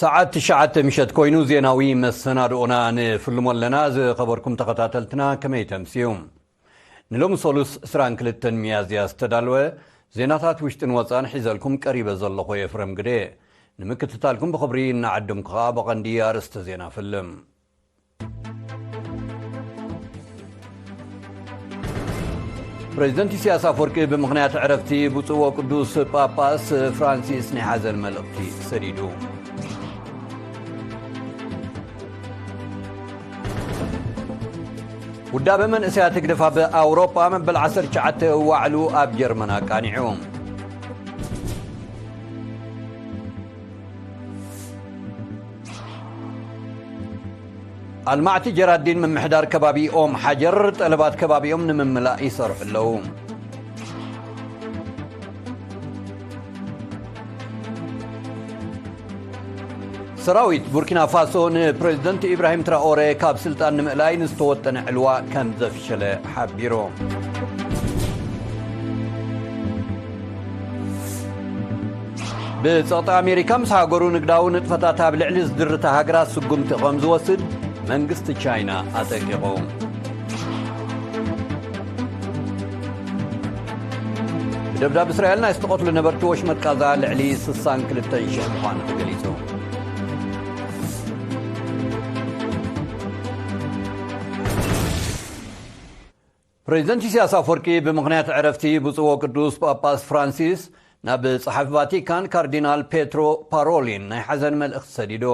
ሰዓት ትሽዓተ ምሸት ኮይኑ ዜናዊ መሰናድኦና ንፍልሞ ኣለና። ዝኸበርኩም ተኸታተልትና ከመይ ተምስዩ? ንሎሚ ሰሉስ ዕስራን ክልተን ሚያዝያ ዝተዳለወ ዜናታት ውሽጥን ወፃን ሒዘልኩም ቀሪበ ዘለኹ ኤፍረም ግደ። ንምክትታልኩም ብኽብሪ እናዓደምኩ ኸዓ ብቐንዲ ኣርእስተ ዜና ፍልም። ፕሬዚደንት ኢሳያስ ኣፈወርቂ ብምኽንያት ዕረፍቲ ብፁዕ ወቅዱስ ጳጳስ ፍራንሲስ ናይ ሓዘን መልእኽቲ ሰዲዱ። ውዳበ መንእሰያት ህግደፍ ኣብ ኣውሮጳ መበል ዓሰርተ ትሽዓተ ዋዕሉ ኣብ ጀርመን ኣቃኒዑ። ኣልማዕቲ ጀራዲን ምምሕዳር ከባቢ ኦም ሓጀር ጠለባት ከባቢኦም ንምምላእ ይሰርሑ ኣለዉ። ሰራዊት ቡርኪና ፋሶ ንፕሬዝደንት ኢብራሂም ትራኦረ ካብ ስልጣን ንምእላይ ንዝተወጠነ ዕልዋ ከም ዘፍሸለ ሓቢሩ። ብጸቕጢ ኣሜሪካ ምስ ሃገሩ ንግዳዊ ንጥፈታት ኣብ ልዕሊ ዝድርታ ሃገራት ስጉምቲ ከም ዝወስድ መንግስቲ ቻይና ኣጠንቂቑ። ብደብዳብ እስራኤል ናይ ዝተቐትሉ ነበርቲ ወሽመጥ ቃዛ ልዕሊ ስሳን ክልተን ሽሕ ምዃኑ ተገሊጹ። ፕሬዚደንት ኢሳያስ ኣፈወርቂ ብምኽንያት ዕረፍቲ ብፁዕ ወቅዱስ ጳጳስ ፍራንሲስ ናብ ጸሓፊ ቫቲካን ካርዲናል ፔትሮ ፓሮሊን ናይ ሓዘን መልእኽቲ ሰዲዱ።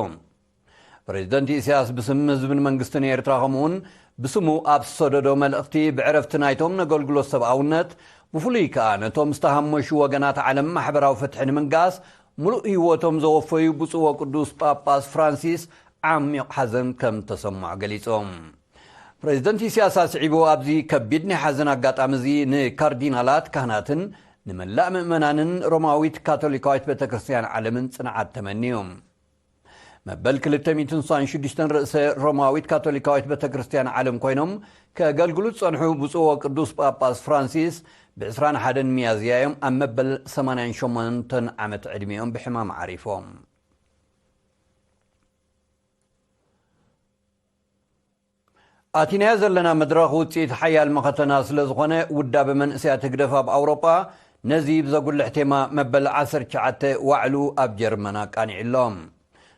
ፕሬዚደንት ኢሳያስ ብስም ህዝብን መንግስትን ኤርትራ ከምኡውን ብስሙ ኣብ ዝሰደዶ መልእኽቲ ብዕረፍቲ ናይቶም ነገልግሎት ሰብኣውነት ብፍሉይ ከኣ ነቶም ዝተሃመሹ ወገናት ዓለም ማሕበራዊ ፍትሒ ንምንጋስ ምሉእ ህይወቶም ዘወፈዩ ብፁዕ ወቅዱስ ጳጳስ ፍራንሲስ ዓሚቕ ሓዘን ከም ተሰምዖ ገሊጾም። ፕሬዚደንት ኢሳያስ ኣስዒቡ ኣብዚ ከቢድ ናይ ሓዘን ኣጋጣሚ እዚ ንካርዲናላት፣ ካህናትን ንመላእ ምእመናንን ሮማዊት ካቶሊካዊት ቤተ ክርስቲያን ዓለምን ጽንዓት ተመንዩ። መበል ክልተ ሚእትን ስሳን ሽዱሽተን ርእሰ ሮማዊት ካቶሊካዊት ቤተ ክርስቲያን ዓለም ኮይኖም ከገልግሉ ዝጸንሑ ብፁዕ ወቅዱስ ጳጳስ ፍራንሲስ ብ ዕስራን ሓደን ሚያዝያ እዮም ኣብ መበል ሰማንያን ሸሞንተን ዓመት ዕድሚኦም ብሕማም ዓሪፎም። ኣቲናዮ ዘለና መድረኽ ውጽኢት ሓያል መኸተና ስለ ዝኾነ፣ ውዳበ መንእሰያት ህግደፍ ኣብ ኣውሮጳ ነዚ ብዘጉልሕ ቴማ መበል ዓሰርተ ትሽዓተ ዋዕሉ ኣብ ጀርመን ኣቃኒዑ ኣሎ።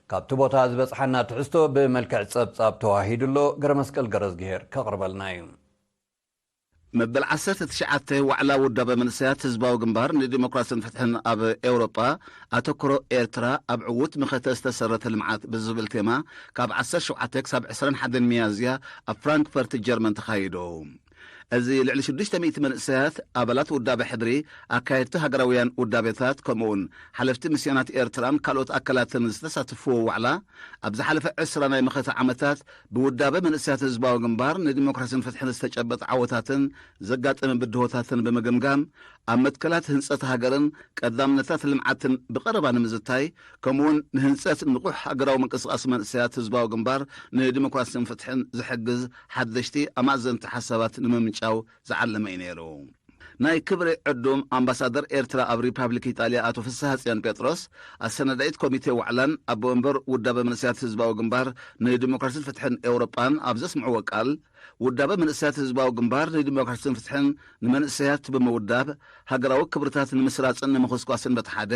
ካብቲ ቦታ ዝበጽሓና ትሕዝቶ ብመልክዕ ጸብጻብ ተዋሂዱ ኣሎ። ገረመስቀል ገረዝግሄር ከቕርበልና እዩ። መበል ዓሰርተ ትሽዓተ ዋዕላ ውዳበ መንእሰያት ህዝባዊ ግንባር ንዲሞክራስን ፍትሕን ኣብ ኤውሮጳ ኣተኩሮ ኤርትራ ኣብ ዕዉት መኸተ ዝተሰረተ ልምዓት ብዝብል ቴማ ካብ ዓሰርተ ሸውዓተ ክሳብ ዕስራን ሓደን ሚያዝያ ኣብ ፍራንክፈርት ጀርመን ተኻይዱ። እዚ ልዕሊ ሽዱሽተ ሚእቲ መንእሰያት ኣባላት ውዳበ ሕድሪ፣ ኣካየድቲ ሃገራውያን ውዳቤታት ከምኡውን ሓለፍቲ ሚስዮናት ኤርትራን ካልኦት ኣካላትን ዝተሳተፍዎ ዋዕላ ኣብ ዝሓለፈ ዕስራ ናይ መኸተ ዓመታት ብውዳበ መንእሰያት ህዝባዊ ግንባር ንዲሞክራስን ፍትሕን ዝተጨበጠ ዓወታትን ዘጋጠመ ብድሆታትን ብምግምጋም፣ ኣብ መትከላት ህንጸት ሃገርን ቀዳምነታት ልምዓትን ብቐረባ ንምዝታይ፣ ከምኡውን ንህንጸት ንቑሕ ሃገራዊ ምንቅስቓስ መንእሰያት ህዝባዊ ግንባር ንዲሞክራስን ፍትሕን ዝሕግዝ ሓደሽቲ ኣማእዘንቲ ሓሳባት ንምምንጫው ዝዓለመ እዩ ነይሩ። ናይ ክብሪ ዕዱም ኣምባሳደር ኤርትራ ኣብ ሪፓብሊክ ኢጣልያ ኣቶ ፍስሃጽዮን ጴጥሮስ፣ ኣሰናዳኢት ኮሚቴ ዋዕላን ኣቦ ወንበር ውዳበ መንእሰያት ህዝባዊ ግንባር ንዲሞክራስን ፍትሕን ኤውሮጳን ኣብ ዘስምዕዎ ቃል፣ ውዳበ መንእሰያት ህዝባዊ ግንባር ንዲሞክራስን ፍትሕን ንመንእሰያት ብምውዳብ፣ ሃገራዊ ክብርታት ንምስራጽን ንምኹስኳስን በቲ ሓደ፣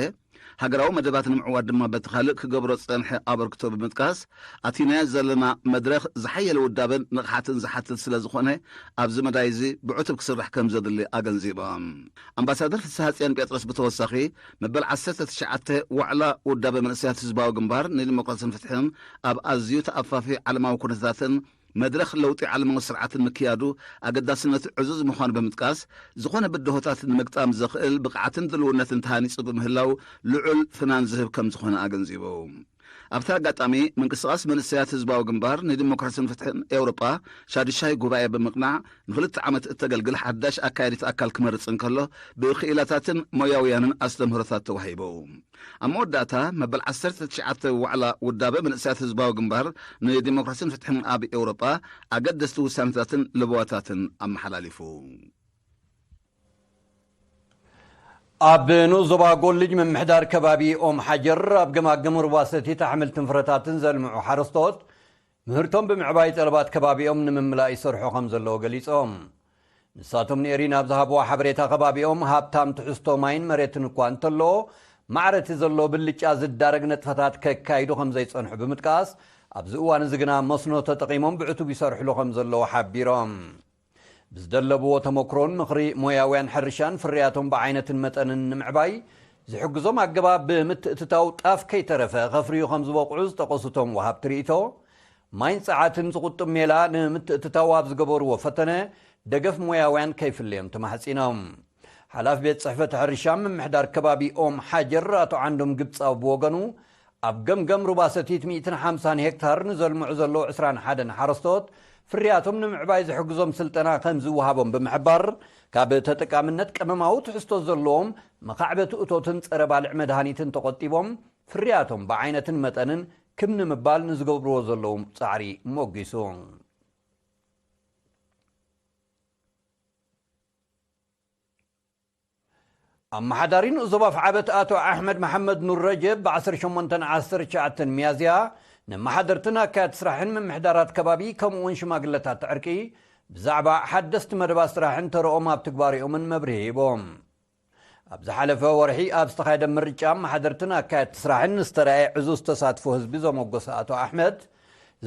ሃገራዊ መደባት ንምዕዋት ድማ በቲ ካልእ ክገብሮ ዝጸንሐ ኣበርክቶ ብምጥቃስ፣ ኣቲናዮ ዘለና መድረኽ ዝሓየለ ውዳበን ንቕሓትን ዝሓትት ስለ ዝኾነ፣ ኣብዚ መዳይ እዚ ብዕቱብ ክስራሕ ከም ዘድሊ ኣገንዚቦም። ኣምባሳደር ፍስሃጽዮን ጴጥሮስ ብተወሳኺ፣ መበል ዓሰርተ ትሽዓተ ዋዕላ ውዳበ መንእሰያት ህዝባዊ ግንባር ንዲሞክራስን ፍትሕን ኣብ ኣዝዩ ተኣፋፊ ዓለማዊ ኩነታትን መድረኽ ለውጢ ዓለማዊ ስርዓትን ምክያዱ ኣገዳስነቱ ዕዙዝ ምዃኑ ብምጥቃስ፣ ዝኾነ ብድሆታት ንምግጣም ዘኽእል ብቕዓትን ድልውነትን ተሃኒጹ ብምህላው ልዑል ፍናን ዝህብ ከም ዝኾነ ኣገንዚቡ። ኣብቲ ኣጋጣሚ፣ ምንቅስቓስ መንእሰያት ህዝባዊ ግንባር ንዲሞክራስን ፍትሕን ኤውሮጳ ሻዱሻይ ጉባኤ ብምቕናዕ፣ ንኽልተ ዓመት እተገልግል ሓዳሽ ኣካያዲት ኣካል ክመርጽ እንከሎ፣ ብክኢላታትን ሞያውያንን ኣስተምህሮታት ተዋሂቡ። ኣብ መወዳእታ፣ መበል ዓሰርተ ትሽዓተ ዋዕላ ውዳበ መንእሰያት ህዝባዊ ግንባር ንዲሞክራስን ፍትሕን ኣብ ኤውሮጳ ኣገደስቲ ውሳነታትን ለበዋታትን ኣመሓላሊፉ። ኣብ ንኡስ ዞባ ጎልጅ ምምሕዳር ከባቢ ኦም ሓጀር ኣብ ገማግም ሩባ ሰቲት ኣሕምልትን ፍረታትን ዘልምዑ ሓረስቶት ምህርቶም ብምዕባይ ጠለባት ከባቢኦም ንምምላእ ይሰርሑ ከም ዘለዉ ገሊጾም። ንሳቶም ንኤሪና ኣብ ዝሃብዎ ሓበሬታ ከባቢኦም ሃብታም ትሕዝቶ ማይን መሬትን እኳ እንተሎ ማዕረቲ ዘሎ ብልጫ ዝዳረግ ነጥፈታት ከካይዱ ከም ዘይጸንሑ ብምጥቃስ ኣብዚ እዋን እዚ ግና መስኖ ተጠቒሞም ብዕቱብ ይሰርሕሉ ከም ዘለዉ ሓቢሮም። ብዝደለብዎ ተመክሮን ምኽሪ ሞያውያን ሕርሻን ፍርያቶም ብዓይነትን መጠንን ንምዕባይ ዝሕግዞም ኣገባብ ብምትእትታው ጣፍ ከይተረፈ ከፍርዩ ከም ዝበቕዑ ዝጠቐሱቶም ወሃብቲ ርእቶ ማይን ጸዓትን ዝቑጥብ ሜላ ንምትእትታው ኣብ ዝገበርዎ ፈተነ ደገፍ ሞያውያን ከይፍለዮም ተማሕጺኖም። ሓላፊ ቤት ጽሕፈት ሕርሻ ምምሕዳር ከባቢ ኦም ሓጀር ኣቶ ዓንዶም ግብጻዊ ብወገኑ ኣብ ገምገም ሩባ ሰቲት ሚእትን ሓምሳን ሄክታር ንዘልምዑ ዘለዉ ዕስራን ሓደን ሓረስቶት ፍርያቶም ንምዕባይ ዝሕግዞም ስልጠና ከም ዝወሃቦም ብምሕባር ካብ ተጠቃምነት ቀመማዊ ትሕዝቶ ዘለዎም መኻዕበቲ እቶትን ጸረ ባልዕ መድሃኒትን ተቖጢቦም ፍርያቶም ብዓይነትን መጠንን ክም ንምባል ንዝገብርዎ ዘለዉ ጻዕሪ ሞጊሱ። ኣመሓዳሪ ንኡስ ዞባ ኣፍዓበት ኣቶ ኣሕመድ መሓመድ ኑር ረጀብ ብ ዓሰርተ ሸሞንተን ዓሰርተ ትሽዓተን ሚያዝያ ንመሓደርትን ኣካያት ስራሕን ምምሕዳራት ከባቢ ከምኡ እውን ሽማግለታት ዕርቂ ብዛዕባ ሓደስቲ መደባት ስራሕን ተረኦም ኣብ ትግባሪኦምን መብርሂ ሂቦም። ኣብ ዝሓለፈ ወርሒ ኣብ ዝተኻየደ ምርጫ መሓደርትን ኣካየድቲ ስራሕን ዝተረኣየ ዕዙዝ ተሳትፎ ህዝቢ ዘመጎሰ ኣቶ ኣሕመድ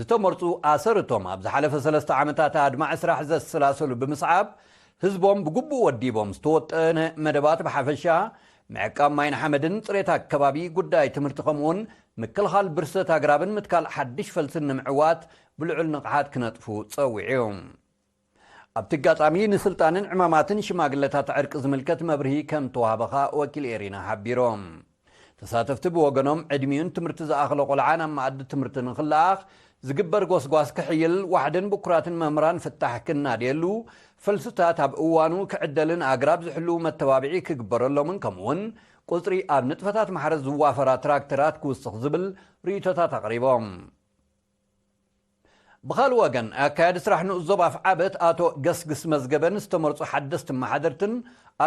ዝተመርፁ ኣሰርቶም ኣብ ዝሓለፈ ሰለስተ ዓመታት ኣድማዒ ስራሕ ዘሰላሰሉ ብምስዓብ ህዝቦም ብግቡእ ወዲቦም ዝተወጠነ መደባት ብሓፈሻ ምዕቃብ ማይን ሓመድን ፅሬት ኣከባቢ ጉዳይ ትምህርቲ ከምኡውን ምክልኻል ብርሰት ኣግራብን ምትካል ሓድሽ ፈልስን ንምዕዋት ብልዑል ንቕሓት ክነጥፉ ፀዊዑ። ኣብቲ ኣጋጣሚ ንስልጣንን ዕማማትን ሽማግለታት ዕርቂ ዝምልከት መብርሂ ከም ተዋህበኻ ወኪል ኤሪና ሓቢሮም። ተሳተፍቲ ብወገኖም ዕድሚኡን ትምህርቲ ዝኣኽለ ቆልዓ ናብ መኣዲ ትምህርቲ ንኽለኣኽ ዝግበር ጎስጓስ ክሕይል ዋሕድን ብኩራትን መምህራን ፍታሕ ክናድየሉ ፈልስታት ኣብ እዋኑ ክዕደልን ኣግራብ ዝሕልዉ መተባብዒ ክግበረሎምን ከምኡውን ቁፅሪ ኣብ ንጥፈታት ማሕረስ ዝዋፈራ ትራክተራት ክውስኽ ዝብል ርእቶታት ኣቕሪቦም። ብኻልእ ወገን ኣካያዲ ስራሕ ንኡስ ዞባ ኣፍዓበት ኣቶ ገስግስ መዝገበን ዝተመርፁ ሓደስቲ መሓደርትን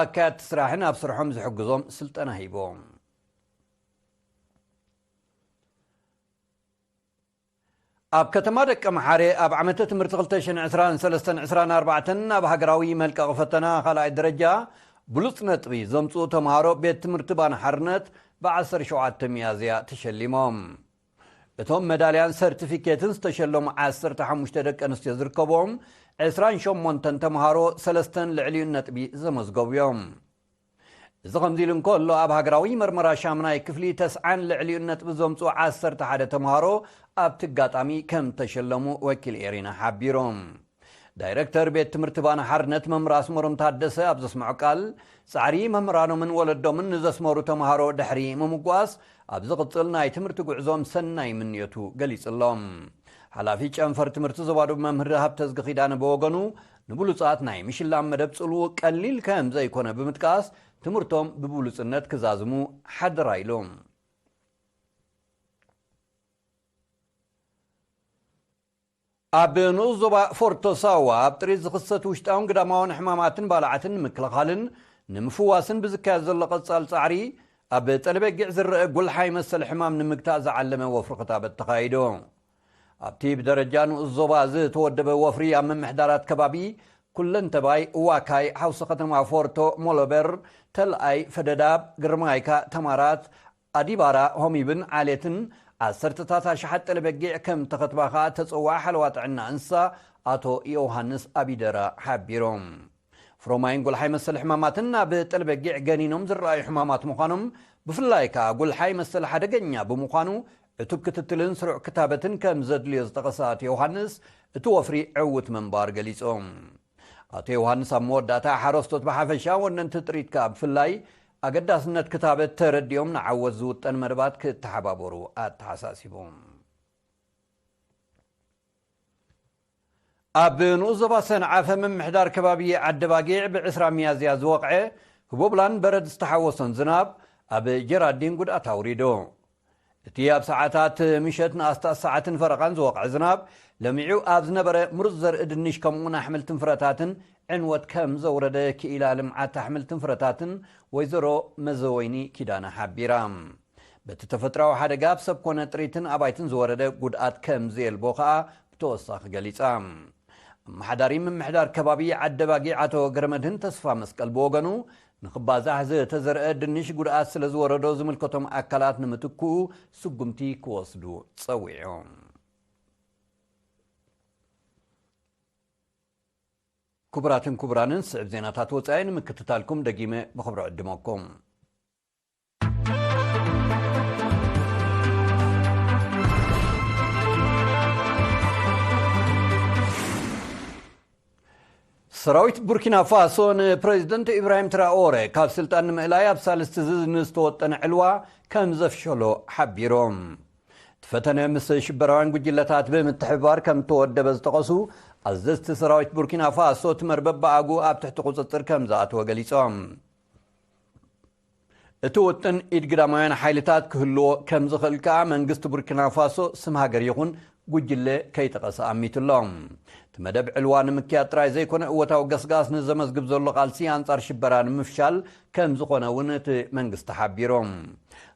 ኣካያድቲ ስራሕን ኣብ ስርሖም ዝሕግዞም ስልጠና ሂቦም። ኣብ ከተማ ደቀ መሓረ ኣብ ዓመተ ትምህርቲ ክልተ ሽሕን ዕስራን ሰለስተን ዕስራን ኣርባዕተን ኣብ ሃገራዊ መልቀቒ ፈተና ካልኣይ ደረጃ ብሉፅ ነጥቢ ዘምፅኡ ተምሃሮ ቤት ትምህርቲ ባና ሓርነት ብ ዓሰርተ ሸውዓተ ሚያዝያ ተሸሊሞም። እቶም መዳልያን ሰርቲፊኬትን ዝተሸለሙ ዓሰርተ ሓሙሽተ ደቂ ኣንስትዮ ዝርከቦም ዕስራን ሸሞንተን ተምሃሮ ሰለስተን ልዕሊኡን ነጥቢ ዘመዝገቡ እዮም። እዚ ከምዚ ኢሉ እንከሎ ኣብ ሃገራዊ መርመራ ሻምናይ ክፍሊ ተስዓን ልዕሊኡን ነጥቢ ዘምፅኡ ዓሰርተ ሓደ ተምሃሮ ኣብቲ ኣጋጣሚ ከም ተሸለሙ ወኪል ኤሪና ሓቢሮም። ዳይረክተር ቤት ትምህርቲ ባና ሓርነት መምህር ኣስመሮም ታደሰ ኣብ ዘስምዖ ቃል ፃዕሪ መምህራኖምን ወለዶምን ንዘስመሩ ተምሃሮ ድሕሪ ምምጓስ ኣብ ዝቕፅል ናይ ትምህርቲ ጉዕዞም ሰናይ ምንዮቱ ገሊፅሎም። ሓላፊ ጨንፈር ትምህርቲ ዞባ ደቡብ መምህር ሃብተዝጊ ኪዳነ ብወገኑ ንብሉፃት ናይ ምሽላም መደብ ፅልዉ ቀሊል ከም ዘይኮነ ብምጥቃስ ትምህርቶም ብብሉፅነት ክዛዝሙ ሓደራ ኢሉ። ኣብ ንኡስ ዞባ ፎርቶ ሳዋ ኣብ ጥሪት ዝኽሰት ውሽጣውን ግዳማውን ሕማማትን ባልዓትን ንምክልኻልን ንምፍዋስን ብዝካየድ ዘሎ ቀጻል ጻዕሪ ኣብ ጠለበጊዕ ዝረአ ጉልሓይ መሰል ሕማም ንምግታእ ዝዓለመ ወፍሪ ክታበት ተኻይዱ። ኣብቲ ብደረጃ ንኡስ ዞባ ዝተወደበ ወፍሪ ኣብ ምምሕዳራት ከባቢ ኩለንተባይ፣ ዋካይ፣ ሓውሲ ከተማ ፎርቶ ሞሎበር፣ ተልኣይ፣ ፈደዳብ፣ ግርማይካ፣ ተማራት፣ ኣዲባራ፣ ሆሚብን ዓሌትን ዓሰርተታት ኣሽሓት ጠለበጊዕ ከም ተኸትባ ከኣ ተጸዋዒ ሓለዋ ጥዕና እንስሳ ኣቶ ዮሃንስ ኣቢደራ ሓቢሮም። ፍሮማይን ጉልሓይ መሰል ሕማማትን ኣብ ጠለበጊዕ ገኒኖም ዝረኣዩ ሕማማት ምዃኖም፣ ብፍላይ ከኣ ጉልሓይ መሰል ሓደገኛ ብምዃኑ ዕቱብ ክትትልን ስሩዕ ክታበትን ከም ዘድልዮ ዝጠቐሰ ኣቶ ዮሃንስ፣ እቲ ወፍሪ ዕዉት ምንባር ገሊጾም። ኣቶ ዮሃንስ ኣብ መወዳእታ ሓረስቶት ብሓፈሻ ወነንቲ ጥሪት ከኣ ብፍላይ ኣገዳስነት ክታበት ተረዲኦም ንዓወት ዝውጠን መደባት ክተሓባበሩ ኣተሓሳሲቡ። ኣብ ንኡስ ዞባ ሰንዓፈ ምምሕዳር ከባቢ ዓዲ ባጊዕ ብዕስራ ሚያዝያ ዝወቕዐ ህቦብላን በረድ ዝተሓወሶን ዝናብ ኣብ ጀራዲን ጉድኣት ኣውሪዱ። እቲ ኣብ ሰዓታት ምሸት ንኣስታት ሰዓትን ፈረቓን ዝወቕዐ ዝናብ ለሚዑ ኣብ ዝነበረ ምሩፅ ዘርኢ ድንሽ ከምኡውን ኣሕምልትን ፍረታትን ዕንወት ከም ዘውረደ ክኢላ ልምዓት ኣሕምልትን ፍረታትን ወይዘሮ መዘወይኒ ኪዳነ ሓቢራ። በቲ ተፈጥራዊ ሓደጋ ኣብ ሰብ ኮነ ጥሪትን ኣባይትን ዝወረደ ጉድኣት ከም ዘየልቦ ከኣ ብተወሳኺ ገሊጻ። ኣመሓዳሪ ምምሕዳር ከባቢ ዓደባጊ ኣቶ ገረመድህን ተስፋ መስቀል ብወገኑ፣ ንኽባዛሕ ዝተዘርአ ድንሽ ጉድኣት ስለ ዝወረዶ ዝምልከቶም ኣካላት ንምትክኡ ስጉምቲ ክወስዱ ጸዊዑ። ክቡራትን ክቡራንን፣ ስዕብ ዜናታት ወጻኢ ንምክትታልኩም ደጊመ ብኽብሪ ዕድመኩም። ሰራዊት ቡርኪና ፋሶ ንፕሬዚደንት ኢብራሂም ትራኦረ ካብ ስልጣን ንምእላይ ኣብ ሳልስቲ እዚ ንዝተወጠነ ዕልዋ ከም ዘፍሸሎ ሓቢሮም። እቲ ፈተነ ምስ ሽበራውያን ጉጅለታት ብምትሕብባር ከም እተወደበ ዝጠቐሱ ኣዘዝቲ ሰራዊት ቡርኪና ፋሶ፣ እቲ መርበብ ብኣግኡ ኣብ ትሕቲ ቁጽጽር ከም ዝኣተወ ገሊጾም። እቲ ውጥን ኢድ ግዳማውያን ሓይልታት ክህልዎ ከም ዝኽእል ከኣ መንግስቲ ቡርኪና ፋሶ ስም ሃገር ይኹን ጉጅለ ከይጠቐሰ ኣሚቱ ኣሎ። እቲ መደብ ዕልዋ ንምክያድ ጥራይ ዘይኮነ፣ እወታዊ ገስጋስ ንዘመዝግብ ዘሎ ቃልሲ ኣንጻር ሽበራ ንምፍሻል ከም ዝኾነ እውን እቲ መንግስቲ ሓቢሩ።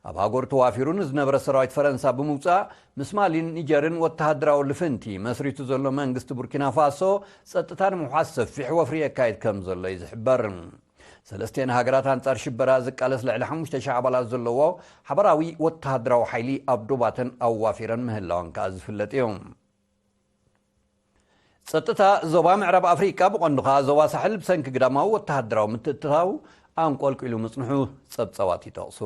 ኣብ ሃገሩ ተዋፊሩ ንዝነበረ ሰራዊት ፈረንሳ ብምውጻእ፣ ምስ ማሊን ኒጀርን ወተሃደራዊ ልፍንቲ መስሪቱ ዘሎ መንግስቲ ቡርኪና ፋሶ፣ ጸጥታ ንምውሓስ ሰፊሕ ወፍሪ የካይድ ከም ዘሎ እዩ ዝሕበር። ሰለስቲኤን ሃገራት ኣንጻር ሽበራ ዝቃለስ ልዕሊ ሓሙሽተ ሽሕ ኣባላት ዘለዎ ሓበራዊ ወተሃደራዊ ሓይሊ ኣብ ዶባተን ኣዋፊረን ምህላወን ከኣ ዝፍለጥ እዩ። ጸጥታ ዞባ ምዕራብ ኣፍሪቃ፣ ብቐንዱ ከኣ ዞባ ሳሕል፣ ብሰንኪ ግዳማዊ ወተሃደራዊ ምትእትታው ኣንቆልቂሉ ምጽንሑ ጸብጻባት ይጠቕሱ።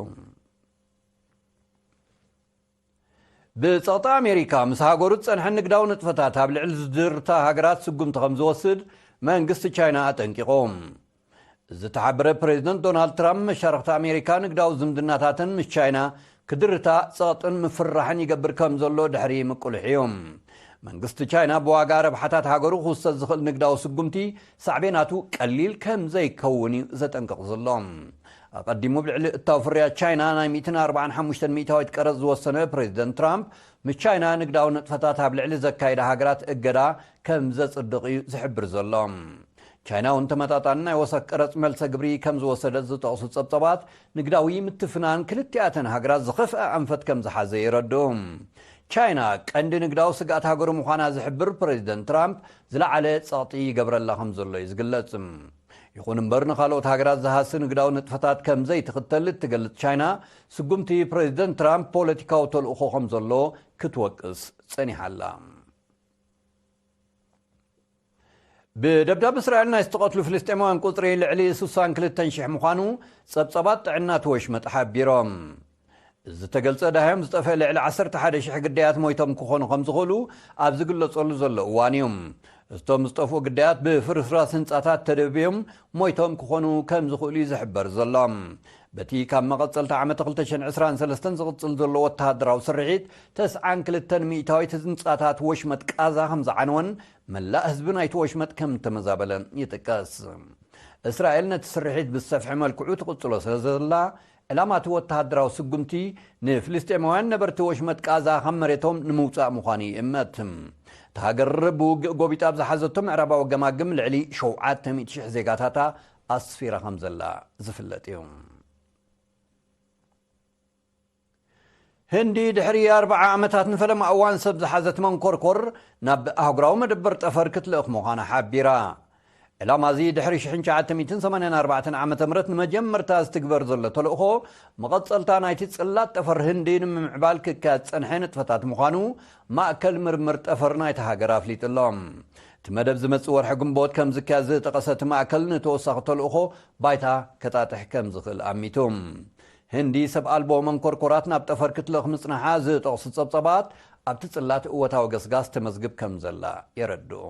ብጸቕጢ ኣሜሪካ ምስ ሃገሩ ዝጸንሐ ንግዳዊ ንጥፈታት ኣብ ልዕሊ ዝድርታ ሃገራት ስጉምቲ ከም ዝወስድ መንግስቲ ቻይና ኣጠንቂቑ። ዝተሓበረ ፕሬዚደንት ዶናልድ ትራምፕ፣ መሻርኽቲ ኣሜሪካ ንግዳዊ ዝምድናታተን ምስ ቻይና ክድርታ ጸቕጥን ምፍርራሕን ይገብር ከም ዘሎ ድሕሪ ምቁልሕ እዩ። መንግስቲ ቻይና ብዋጋ ረብሓታት ሃገሩ ክውሰድ ዝኽእል ንግዳዊ ስጉምቲ ሳዕቤናቱ ቀሊል ከም ዘይከውን እዩ ዘጠንቅቕ ዘሎ። ኣቐዲሙ ብልዕሊ እታው ፍርያት ቻይና ናይ ሚእትን ኣርባዓን ሓሙሽተን ሚእታዊት ቀረጽ ዝወሰነ ፕሬዚደንት ትራምፕ፣ ምስ ቻይና ንግዳዊ ንጥፈታት ኣብ ልዕሊ ዘካየዳ ሃገራት እገዳ ከም ዘጽድቕ እዩ ዝሕብር ዘሎ። ቻይና እውን ተመጣጣኒ ናይ ወሰኽ ቀረጽ መልሰ ግብሪ ከም ዝወሰደት ዝጠቕሱ ጸብጸባት፣ ንግዳዊ ምትፍናን ክልቲኣተን ሃገራት ዝኸፍአ ኣንፈት ከም ዝሓዘ የረድኡ። ቻይና ቀንዲ ንግዳዊ ስግኣት ሃገሩ ምዃና ዝሕብር ፕሬዚደንት ትራምፕ፣ ዝለዓለ ጸቕጢ ይገብረላ ከም ዘሎ እዩ ዝግለጽ። ይኹን እምበር፣ ንኻልኦት ሃገራት ዝሃሲ ንግዳዊ ንጥፈታት ከም ዘይትኽተል እትገልጽ ቻይና፣ ስጉምቲ ፕሬዚደንት ትራምፕ ፖለቲካዊ ተልእኾ ከም ዘሎ ክትወቅስ ጸኒሓ ኣላ። ብደብዳብ እስራኤል ናይ ዝተቐትሉ ፍልስጤማውያን ቁጽሪ ልዕሊ ስሳን ክልተን ሽሕ ምዃኑ ጸብጻባት ጥዕና እቲ ወሽመጥ ሓቢሮም። ዝተገልጸ፣ ዳህዮም ዝጠፍአ ልዕሊ ዓሰርተ ሓደ ሽሕ ግዳያት ሞይቶም ክኾኑ ከም ዝኽእሉ ኣብ ዝግለጸሉ ዘሎ እዋን እዩ። እቶም ዝጠፍኡ ግዳያት ብፍርስራስ ህንጻታት ተደብዮም ሞይቶም ክኾኑ ከም ዝኽእሉ እዩ ዝሕበር ዘሎ። በቲ ካብ መቐጸልታ ዓመት ክልተ ሽሕን ዕስራን ሰለስተን ዝቕጽል ዘሎ ወተሃደራዊ ስርሒት፣ ተስዓን ክልተን ሚእታዊት ህንጻታት ወሽመጥ ቃዛ ከም ዝዓነወን መላእ ህዝቢ ናይቲ ወሽመጥ ከም እተመዛበለን ይጥቀስ። እስራኤል ነቲ ስርሒት ብዝሰፍሐ መልክዑ ትቕጽሎ ስለ ዘላ፣ ዕላማ እቲ ወተሃደራዊ ስጉምቲ ንፍልስጤማውያን ነበርቲ ወሽመጥ ቃዛ ካብ መሬቶም ንምውጻእ ምዃኑ ይእመት። እታ ሃገር ብውግእ ጎቢጣ ኣብ ዝሓዘቶ ምዕራባዊ ገማግም ልዕሊ ሸውዓተ ሚእቲ ሽሕ ዜጋታታ ኣስፊራ ከም ዘላ ዝፍለጥ እዩ። ህንዲ ድሕሪ ኣርብዓ ዓመታት ንፈለማ እዋን ሰብ ዝሓዘት መንኮርኮር ናብ ኣህጉራዊ መደበር ጠፈር ክትልእኽ ምዃና ሓቢራ። ዕላማ እዚ ድሕሪ ሽሕን ትሽዓተ ሚእትን ሰማንያን ኣርባዕተን ዓመተ ምህረት ንመጀመርታ ዝትግበር ዘሎ ተልእኾ፣ መቐጸልታ ናይቲ ጽላት ጠፈር ህንዲ ንምምዕባል ክካየድ ዝጸንሐ ንጥፈታት ምዃኑ ማእከል ምርምር ጠፈር ናይታ ሃገር ኣፍሊጡ ኣሎ። እቲ መደብ ዝመጽእ ወርሒ ግንቦት ከም ዝካየድ ዝጠቐሰ እቲ ማእከል፣ ንተወሳኺ ተልእኾ ባይታ ከጣጥሕ ከም ዝኽእል ኣሚቱ። ህንዲ ሰብ ኣልቦ መንኮርኮራት ናብ ጠፈር ክትልእኽ ምጽንሓ ዝጠቕሱ ጸብጻባት፣ ኣብቲ ጽላት እወታዊ ገስጋስ ተመዝግብ ከም ዘላ የረድኡ።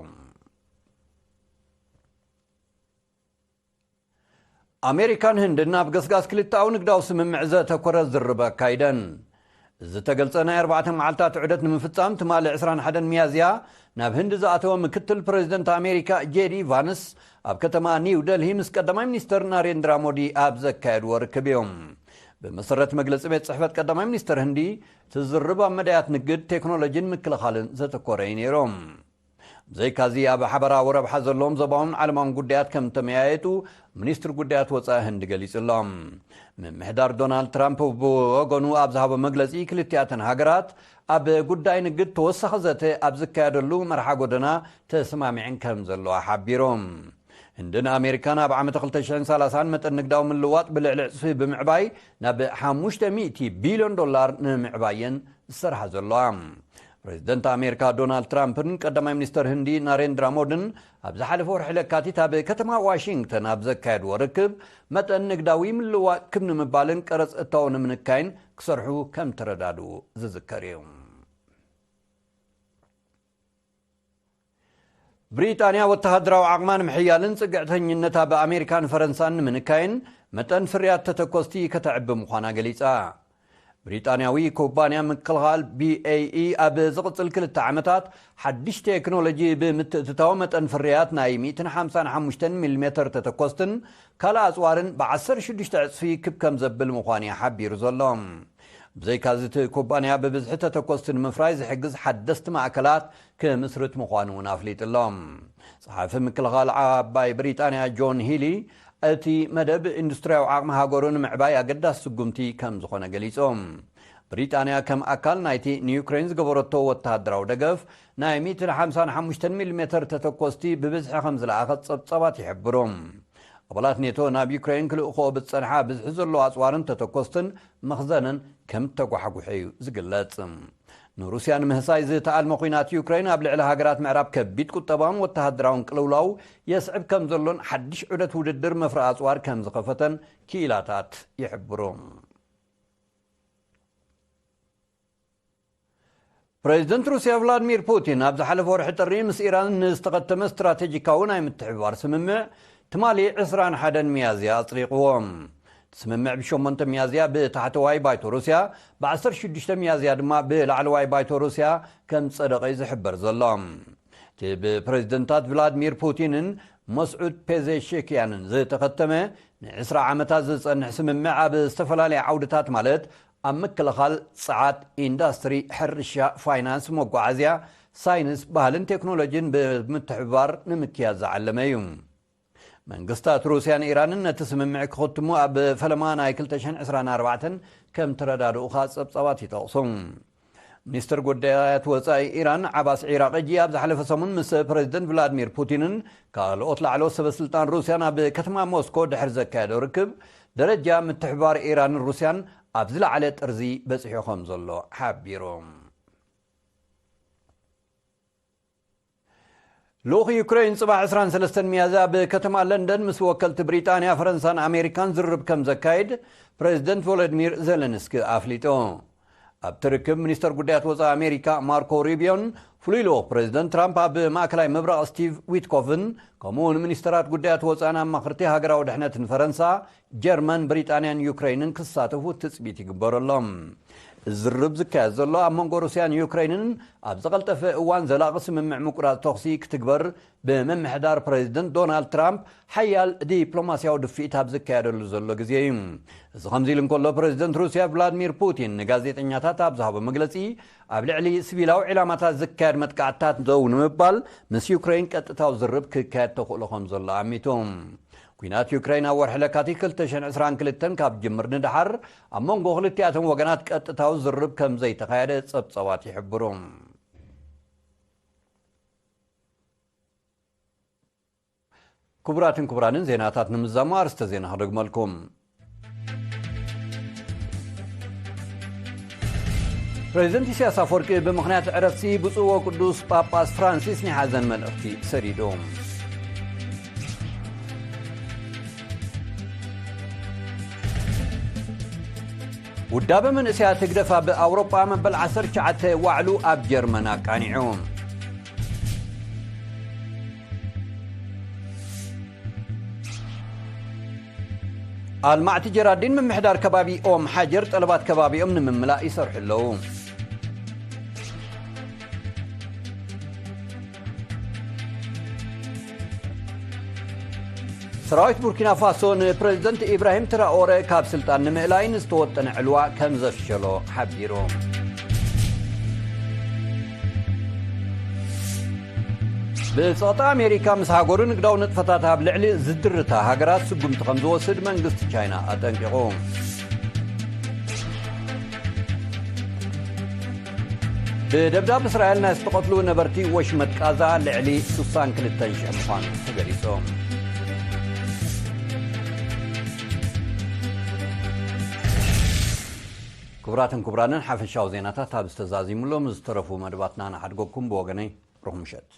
ኣሜሪካን ህንድን ኣብ ገስጋስ ክልተኣዊ ንግዳዊ ስምምዕ ዘተኮረ ዝርርብ ኣካይደን። ዝተገልጸ ናይ ኣርባዕተ መዓልታት ዑደት ንምፍጻም፣ ትማሊ ዕስራን ሓደን ሚያዝያ ናብ ህንዲ ዝኣተወ ምክትል ፕሬዚደንት ኣሜሪካ ጄዲ ቫንስ፣ ኣብ ከተማ ኒው ደልሂ ምስ ቀዳማይ ሚኒስተር ናሬንድራ ሞዲ ኣብ ዘካየድዎ ርክብ እዮም። ብመሰረት መግለጺ ቤት ጽሕፈት ቀዳማይ ሚኒስተር ህንዲ፣ እቲ ዝርርብ ኣብ መዳያት ንግድ፣ ቴክኖሎጂን ምክልኻልን ዘተኮረ እዩ ነይሩ። ብዘይካዚ ኣብ ሓበራዊ ረብሓ ዘለዎም ዞባውን ዓለማውን ጉዳያት ከም ተመያየጡ ሚኒስትሪ ጉዳያት ወፃኢ ህንዲ ገሊጹ ኣሎ። ምምሕዳር ዶናልድ ትራምፕ ብወገኑ ኣብ ዝሃቦ መግለጺ፣ ክልቲኣተን ሃገራት ኣብ ጉዳይ ንግድ ተወሳኺ ዘተ ኣብ ዝካየደሉ መርሓ ጎደና ተስማሚዐን ከም ዘለዋ ሓቢሩ። ህንድን ኣሜሪካን ኣብ ዓመተ ክልተ ሽሕን ሰላሳን መጠን ንግዳዊ ምልዋጥ ብልዕሊ ዕጽፊ ብምዕባይ ናብ ሓሙሽተ ሚእቲ ቢልዮን ዶላር ንምዕባየን ዝሰርሓ ዘለዋ። ፕሬዚደንት ኣሜሪካ ዶናልድ ትራምፕን ቀዳማይ ሚኒስተር ህንዲ ናሬንድራ ሞድን ኣብ ዝሓለፈ ወርሒ ለካቲት ኣብ ከተማ ዋሽንግተን ኣብ ዘካየድዎ ርክብ፣ መጠን ንግዳዊ ምልዋጥ ክብ ንምባልን ቀረጽ እታው ንምንካይን ክሰርሑ ከም ተረዳድኡ ዝዝከር እዩ። ብሪጣንያ ወተሃደራዊ ዓቕማ ንምሕያልን ጽግዕተኝነት ኣብ ኣሜሪካን ፈረንሳን ንምንካይን መጠን ፍርያት ተተኮስቲ ከተዕቢ ምዃና ገሊጻ። ብሪጣንያዊ ኩባንያ ምክልኻል ቢ ኤ ኢ ኣብ ዝቕጽል ክልተ ዓመታት ሓድሽ ቴክኖሎጂ ብምትእትታው መጠን ፍርያት ናይ ሚእትን ሓምሳን ሓሙሽተን ሚሊሜተር ተተኮስትን ካልእ ኣጽዋርን ብ ዓሰርተ ሽዱሽተ ዕጽፊ ክብ ከም ዘብል ምዃኑ እዩ ሓቢሩ ዘሎ። ብዘይካዚ እቲ ኩባንያ ብብዝሒ ተተኮስቲ ንምፍራይ ዝሕግዝ ሓደስቲ ማእከላት ክምስርት ምዃኑ እውን ኣፍሊጡ ኣሎ። ጸሓፊ ምክልኻል ዓባይ ብሪጣንያ ጆን ሂሊ፣ እቲ መደብ ኢንዱስትሪያዊ ዓቕሚ ሃገሩ ንምዕባይ ኣገዳሲ ስጉምቲ ከም ዝኾነ ገሊጹ። ብሪጣንያ ከም ኣካል ናይቲ ንዩክሬን ዝገበረቶ ወተሃደራዊ ደገፍ ናይ ሚእትን ሓምሳን ሓሙሽተን ሚሊሜተር ተተኮስቲ ብብዝሒ ከም ዝለኣኸት ጸብጻባት ይሕብሩ። ኣባላት ኔቶ ናብ ዩክሬን ክልእኽኦ ብዝጸንሓ ብዝሒ ዘለዎ ኣጽዋርን ተተኮስትን መኽዘንን ከም ተጓሕጉሐ እዩ ዝግለጽ። ንሩስያ ንምህሳይ ዝተኣልመ ኲናት ዩክሬን ኣብ ልዕሊ ሃገራት ምዕራብ ከቢድ ቁጠባውን ወተሃደራውን ቅልውላው የስዕብ ከም ዘሎን ሓድሽ ዑደት ውድድር መፍረ ኣጽዋር ከም ዝኸፈተን ክኢላታት ይሕብሩ። ፕሬዚደንት ሩስያ ቭላድሚር ፑቲን ኣብ ዝሓለፈ ወርሒ ጥሪ ምስ ኢራን ንዝተኸተመ ስትራቴጂካዊ ናይ ምትሕብባር ስምምዕ ትማሊ ዕስራን ሓደን ሚያዝያ ኣጽዲቕዎ። እቲ ስምምዕ ብ ሸሞንተ ሚያዝያ ብታሕተዋይ ባይቶ ሩስያ፣ ብ ዓሰርተ ሽዱሽተ ሚያዝያ ድማ ብላዕለዋይ ባይቶ ሩስያ ከም ጸደቐ እዩ ዝሕበር ዘሎ። እቲ ብፕሬዚደንታት ቭላድሚር ፑቲንን መስዑድ ፔዜሽክያንን ዝተኸተመ ንዕስራ ዓመታት ዝጸንሕ ስምምዕ ኣብ ዝተፈላለየ ዓውድታት ማለት ኣብ ምክልኻል፣ ጸዓት፣ ኢንዳስትሪ፣ ሕርሻ፣ ፋይናንስ፣ መጓዓዝያ፣ ሳይንስ፣ ባህልን ቴክኖሎጂን ብምትሕብባር ንምክያድ ዝዓለመ እዩ። መንግስታት ሩስያን ኢራንን ነቲ ስምምዕ ክኽትሙ ኣብ ፈለማ ናይ ክልተ ሽሕን ዕስራን ኣርባዕተን ከም ተረዳድኡ ከኣ ጸብጻባት ይጠቕሱ። ሚኒስትር ጉዳያት ወጻኢ ኢራን ዓባስ ዒራቕጂ ኣብ ዝሓለፈ ሰሙን ምስ ፕሬዚደንት ቭላድሚር ፑቲንን ካልኦት ላዕለዎት ሰበ ስልጣን ሩስያን ኣብ ከተማ ሞስኮ ድሕሪ ዘካየዶ ርክብ፣ ደረጃ ምትሕባር ኢራንን ሩስያን ኣብ ዝለዓለ ጥርዚ በጺሑ ከም ዘሎ ሓቢሩ። ልኡኽ ዩክሬን ጽባሕ ዕስራን ሰለስተን ሚያዝያ ኣብ ከተማ ለንደን ምስ ወከልቲ ብሪጣንያ፣ ፈረንሳን ኣሜሪካን ዝርርብ ከም ዘካይድ ፕሬዚደንት ቮሎዲሚር ዜለንስኪ ኣፍሊጡ። ኣብቲ ርክብ ሚኒስተር ጉዳያት ወጻኢ ኣሜሪካ ማርኮ ሩቢዮን ፍሉይ ልኡኽ ፕሬዚደንት ትራምፕ ኣብ ማእከላይ ምብራቕ ስቲቭ ዊትኮፍን ከምኡ እውን ሚኒስተራት ጉዳያት ወጻኢን ኣማኽርቲ ሃገራዊ ድሕነትን ፈረንሳ፣ ጀርመን፣ ብሪጣንያን ዩክሬንን ክሳተፉ ትጽቢት ይግበረሎም። እዚ ዝርርብ ዝካየድ ዘሎ ኣብ መንጎ ሩስያን ዩክሬንን ኣብ ዝቐልጠፈ እዋን ዘላቒ ስምምዕ ምቁራጽ ተኹሲ ክትግበር ብምምሕዳር ፕሬዚደንት ዶናልድ ትራምፕ ሓያል ዲፕሎማስያዊ ድፍኢት ኣብ ዝካየደሉ ዘሎ ግዜ እዩ። እዚ ከምዚ ኢሉ እንከሎ፣ ፕሬዚደንት ሩስያ ቭላድሚር ፑቲን ንጋዜጠኛታት ኣብ ዝሃቦ መግለጺ፣ ኣብ ልዕሊ ሲቪላዊ ዒላማታት ዝካየድ መጥቃዕትታት ደው ንምባል ምስ ዩክሬን ቀጥታዊ ዝርርብ ክካየድ ተኽእሎ ከም ዘሎ ኣሚቱ። ኲናት ዩክሬን ኣብ ወርሒ ለካቲት ክልተ ሽሕን ዕስራን ክልተን ካብ ጅምር ንደሓር፣ ኣብ መንጎ ክልቲኣተን ወገናት ቀጥታዊ ዝርርብ ከም ዘይተኻየደ ጸብጻባት ይሕብሩ። ክቡራትን ክቡራንን፣ ዜናታት ንምዛሙ ኣርስተ ዜና ክደግመልኩም። ፕሬዚደንት ኢሳያስ ኣፈወርቂ ብምኽንያት ዕረፍቲ ብፁዕ ወቅዱስ ጳጳስ ፍራንሲስ ናይ ሓዘን መልእኽቲ ሰዲዱ። ውዳበ መንእሰያት ህግደፍ ኣብ ኣውሮጳ መበል ዓሰርተ ትሽዓተ ዋዕሉ ኣብ ጀርመን ኣቃኒዑ። ኣልማዕቲ ጀራዲን ምምሕዳር ከባቢ ኦም ሓጀር ጠለባት ከባቢኦም ንምምላእ ይሰርሑ ኣለዉ። ሰራዊት ቡርኪና ፋሶ ንፕሬዚደንት ኢብራሂም ትራኦረ ካብ ስልጣን ንምእላይ ንዝተወጠነ ዕልዋ ከም ዘፍሸሎ ሓቢሩ። ብጸቕጢ ኣሜሪካ ምስ ሃገሩ ንግዳዊ ንጥፈታት ኣብ ልዕሊ ዝድርታ ሃገራት ስጉምቲ ከም ዝወስድ መንግስቲ ቻይና ኣጠንቂቑ። ብደብዳብ እስራኤል ናይ ዝተቐትሉ ነበርቲ ወሽመጥ ቃዛ ልዕሊ ስሳን ክልተን ሽሕ ምዃኑ ተገሊጹ። ክቡራትን ክቡራንን፣ ሓፈሻዊ ዜናታት ኣብ ዝተዛዚሙሎም ዝተረፉ መደባትና ንሓድገኩም። ብወገነይ ርኹም ምሸት።